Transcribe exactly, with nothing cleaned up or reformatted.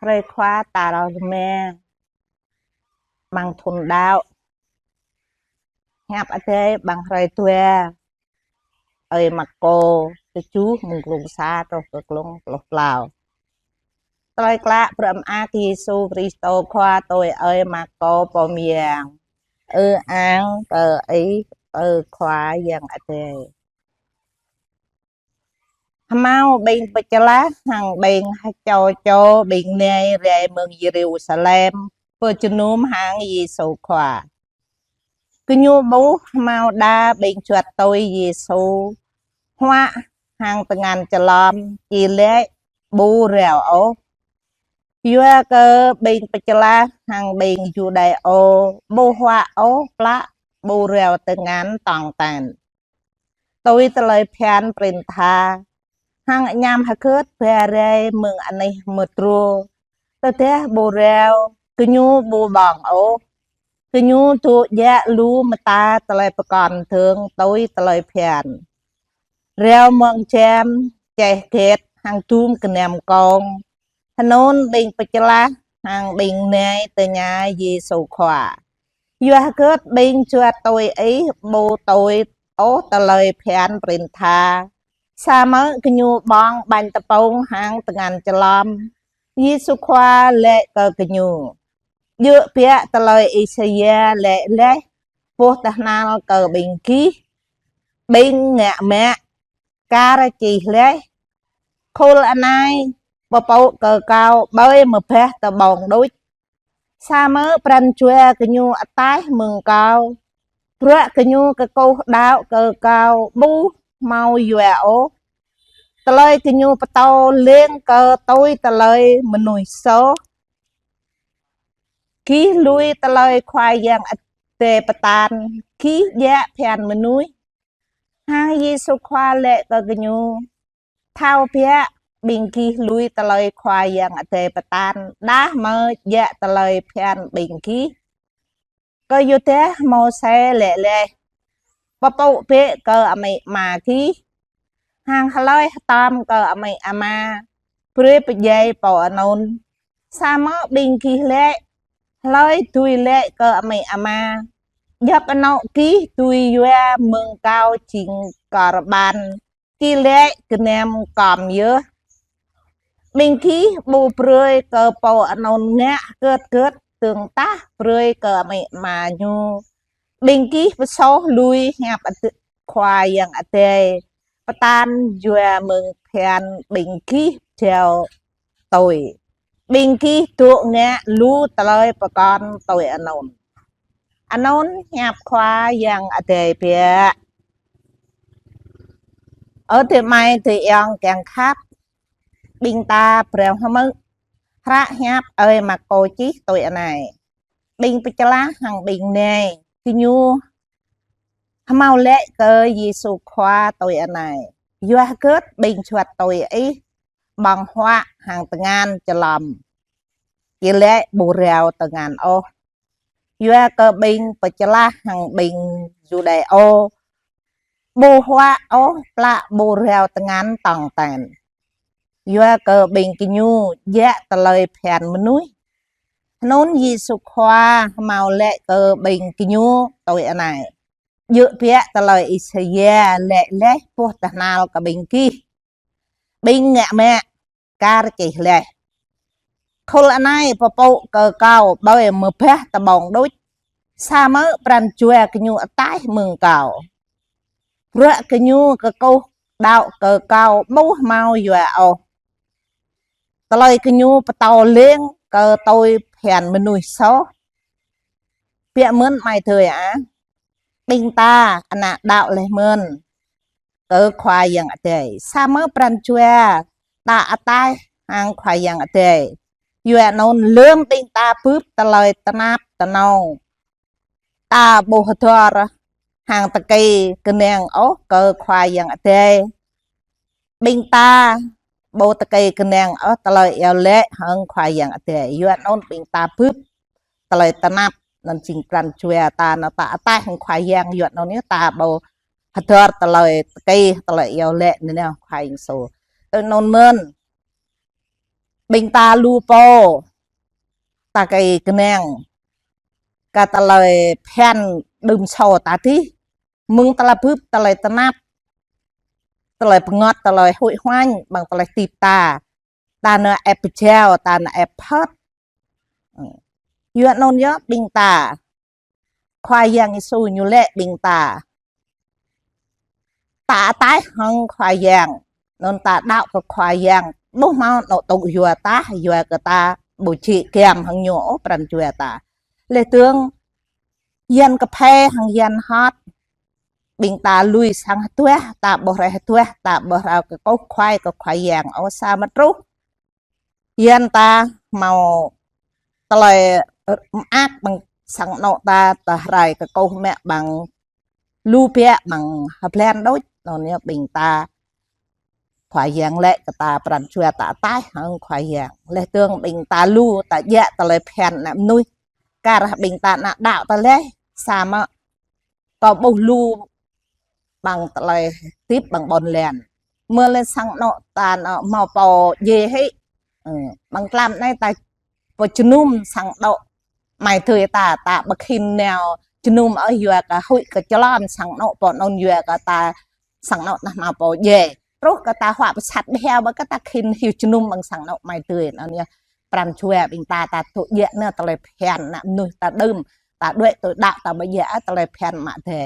Hrơi Khua tal rơma amăng thun đăo. Hiăp Adai amăng hrơi dua ơi Markô tơjuh, mơ̆ng glông sa truh kơ glông pluh klâo. Tơlơi klă brơi mơak Yêsu Krist Khua tui ơi Markô pô mơyang. Ư-ang kơ Ih, ơ Khua Yang Adai. Hmâo ƀing pơčlah hăng ƀing hơčâo čô ƀing nai rai mơ̆ng Yêrusalem pơjơnum hăng Yêsu Khua. Gơñu ƀuh hmâo đa ƀing juăt tui Yêsu huă hăng tơngan čơlom, či laĭ ƀu rao ôh. Yua kơ ƀing pơčlah hăng ƀing Yuđê ƀu huă ôh plă ƀu rao tơngan tong ten tui tơlơi phiăn prin tha. Hăng añăm hơgĕt ba rai mơ̆ng anih mơdrô, tơdah ƀu rao, gơñu ƀu ƀơ̆ng ôh. Gơñu dŏ djă lu mơta tơlơi pơkŏn dơ̆ng tui tơlơi phiăn, rao mơ̆ng čem, čeh gĕt hăng dum kơnăm kông. Hơnŭn ƀing pơčlah hăng ƀing nai tơña Yêsu Khua: Yua hơgĕt ƀing juăt tui Ih ƀu tui ôh tơlơi phiăn prin tha, samơ̆ gơñu ƀơ̆ng ƀañ tơpŭng hăng tơngan čơlom? Yêsu Khua laĭ kơ gơñu: Djơ̆ biă tơlơi Isaia laĭ laih pô tơhnal kơ ƀing gih: Ƀing ngă mă, kar čih laih: Khul anai pơpŭ kơ Kâo ƀơi mơbah tơƀông đôč, samơ̆ pran jua gơñu ataih mơ̆ng Kâo. Bruă gơñu kơkuh đăo kơ Kâo ƀu hmâo yua ôh. Tơlơi gơñu pơtô lêng kơ tui tơlơi mơnuih soh. Gih lui tơlơi Khua Yang Adai pơtă, gih djă phiăn mơnuih. Hăng Yêsu Khua laĭ kơ gơñu: Thâo biă, ƀing gih lui tơlơi Khua Yang Adai pơtă, đah mơ̆ djă tơlơi phiăn ƀing gih. Kơ Yuđa Môsê laĭ laih: Pơpŭ bĕ kơ amĭ ama gih, hăng hlơi hơtăm kơ amĭ ama, brơi pơdjai pô anŭn. Samơ̆ ƀing gih laĭ: Hlơi dưi laĭ kơ amĭ ama: Djŏp anŏ gih dưi yua mơ̆ng Kâo jing kơrbăn, či laĭ gơnam kŏm yơh? Ƀing gih ƀu brơi kơ pô anŭn ngă hơgĕt hơgĕt dơ̆ng tah brơi kơ amĭ ama ñu. Ƀing gih pơsoh lui hiăp Khua Yang Adai pơtă yua mơ̆ng phiăn ƀing gih jao tui. Ƀing gih dŏ ngă lu tơlơi pơkŏn tui anŭn. Anŭn hiăp Khua Yang Adai biă. Ơ adơi amai adơi ayŏng kiăng khăp, ƀing ta phrâo hmư̆ hră hiăp ơi Markô čih tui anai: Ƀing pơčlah hăng ƀing nai gơñu hmâo laĭ kơ Yêsu Khua tui anai: Yua hơgĕt ƀing juăt tui Ih ƀơ̆ng huă hăng tơngan čơlom, či laĭ ƀu rao tơngan ôh? Yua kơ ƀing pơčlah hăng ƀing Yuđa ƀu huă ôh plă ƀu rao tơngan tong ten, yua kơ ƀing gơñu djă tơlơi phiăn mơnuih. Hơnŭn Yêsu Khua hmâo laĭ kơ ƀing gơñu tui anai: Djơ̆ biă tơlơi Isaia laĭ laih pô tơhnal kơ ƀing gih: Ƀing ngă mă, kar čih laih: Khul anai pơpŭ kơ Kâo ƀơi mơbah tơƀông đôč, samơ̆ pran jua gơñu ataih mơ̆ng Kâo. Bruă gơñu kơkuh đăo kơ Kâo ƀu hmâo yua ôh. Tơlơi gơñu pơtô lêng kơ tui phiăn mơnuih soh. Biă mơ̆n amai adơi ah, ƀing ta ană đăo laih mơ̆n kơ Khua Yang Adai, samơ̆ pran jua ta ataih hăng Khua Yang Adai. Yua anŭn lơ̆m ƀing ta bưp tơlơi tơnap tơnô, ta ƀu hơdơr hăng tơkai kơnang ôh kơ Khua Yang Adai. Ƀing ta ƀu tơkai kơnang ôh tơlơi iâu laĭ hăng Khua Yang Adai. Yua anŭn ƀing ta bưp tơlơi tơnap, anŭn jing pran jua ta, anŭn ta ataih hăng Khua Yang, yua anŭn yơh ta ƀu hơdơr tơlơi tơkai, tơlơi iâu laĭ anŭn yơh Khua Yang Yêsu. Tui anŭn mơ̆n, Ƀing ta lu pô, ta kơ kơnang, kơ tơlơi phiăn đưm sô ta tih, mơ̆ng tơlơi bưp, tơlơi tơnap, tơlơi pơngăt, tơlơi huĭ huañ, ƀăng tơlơi tip ta, ta nao ĕp pơjao, ta nao ĕp phŏt. Yua anŭn yơh ƀing ta, Khua Yang Yêsu ñu laĭ ƀing ta, ta ataih hăng Khua Yang, anŭn ta đaŏ kơ Khua Yang, ƀuh hmâo anŏ tŭk yua ta, yua kơ ta ƀu či kiăm hăng ñu ôh pran jua ta. Lĕ tơ̆ng, yan kơphê hăng yan hot, ƀing ta lui sang hơduah, ta ƀuh rai hơduah, ta ƀuh rai kơ kôh Khua, kơ Khua Yang ôh, samơ̆ truh yan ta hmâo tơlơi mơak ƀăng sang anŏ ta, ta rai kơ kôh mă ƀăng lu biă ƀăng hơblan đôč, anŭn yơh ƀing ta Khua Yang laĭ kơ ta pran jua ta ataih hăng Khua Yang. Lĕ tơ̆ng ƀing ta lu ta djă̱ tơlơi phiăn ană mơnuih. Kar ƀing ta nao đaŏ ta laih, samơ̆ kơ ƀuh lu ƀăng tơlơi tip ƀăng ƀôn lan. Mơ̆ lĕ sang anŏ ta nao hmâo pô djai hĭ. Ƀăng tlam anai ta pơjơnum sang anŏ amai adơi ta, ta ƀu khĭn nao jơnum ôh yua kơ huĭ kơ čơlŏn sang anŏ pô anŭn yua kơ ta sang anŏ ta hmâo pô djai. Truh kơ ta huă pơsat ƀiă ƀơi kơ ta khĭn hyu jơnum ƀăng sang anŏ amai adơi. Anŭn yơh pran jua ƀing ta, ta tŭ djă̱ nao tơlơi phiăn ană mơnuih ta đưm, ta đuaĭ tui đaŏ ta ƀu djă̱ tơlơi phiăn mă tê.